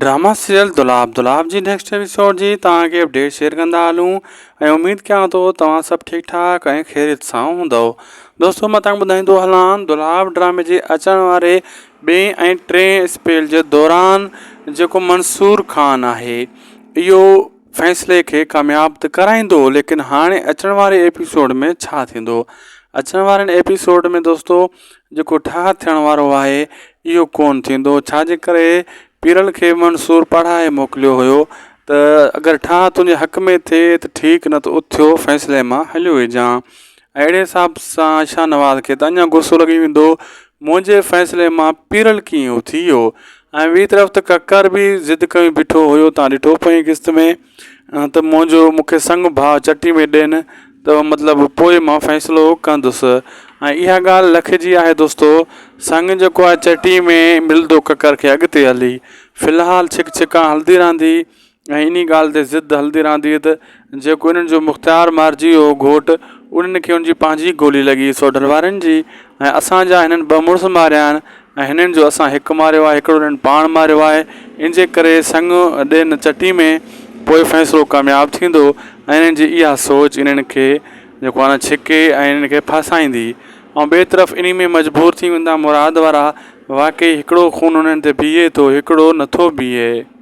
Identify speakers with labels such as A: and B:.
A: Drama serial دولاب دولاب جي next episode جي توهان کي اپڊيٽ شيئر ڪندا هلون ۽ اميد ڪيان ٿو توهان سڀ ٺيڪ ٺاڪ ۽ خيريت سان هوندو دوستو مان توهان کي ٻڌائيندو هلان دولاب ڊرامي جي اچڻ واري ٻئي ۽ ٽئين اسپيل جي دوران جيڪو منصور خان آهي اهو فيصلي کي ڪامياب ته ڪرائيندو ليڪن هاڻي اچڻ واري ايپيسوڊ ۾ ڇا ٿيندو اچڻ وارن ايپيسوڊ ۾ دوستو جيڪو ٺاهه ٿيڻ وارو آهي اهو ڪونه ٿيندو ڇا جي ڪري پيرل کي منصور پڙهائي موڪليو هيو ته اگر ٺاهه تنهنجي حق ۾ ٿئي ته ٺيڪ نه ته اٿيو فيصلي مان هليو وڃجان اهڙي حساب سان شاهنواز کي ته اڃا غصو لڳي ويندو منهنجي فيصلي مان پيرل ڪيئن اٿي ويو ۽ ٻي طرف ته ڪڪر به ضد ڪيون بيٺو هيو تان ڏٺو پوئين قسط ۾ ته منهنجو مون کي سڱ ڀاء چٽي ۾ ڏين ته مطلب پوء مان فيصلو ڪندس ۽ اها ڳالهه لکجي آهي دوستو سڱ جيڪو آهي چٽي ۾ ملندو ڪڪر کي اڳتي هلي في الحال ڇڪ ڇڪان هلندي رهندي ۽ انهي ڳالهه تي ضد هلندي رهندي ته جيڪو انهن جو مختيار مارجي ويو گهوٽ انهن کي ان جي پنهنجي گولي لڳي سوڍل وارن جي ۽ اسان جا هنن ٻه مڙس ماريا آهن ۽ هنن جو اسان هڪ ماريو آهي هڪڙو هنن پاڻ ماريو آهي ان جي ڪري سڱ ڏين چٽي ۾ پوء فيصلو ڪامياب ٿيندو ۽ انهن جي اها سوچ انهن کي جيڪو آهي نه ڇڪي ۽ انهن کي ڦاسائيندي ۽ ٻئي طرف انهي ۾ مجبور ٿي ويندا مراد وارا واقعي هڪڙو خون انهن تي بيهي ٿو هڪڙو نٿو بيهي.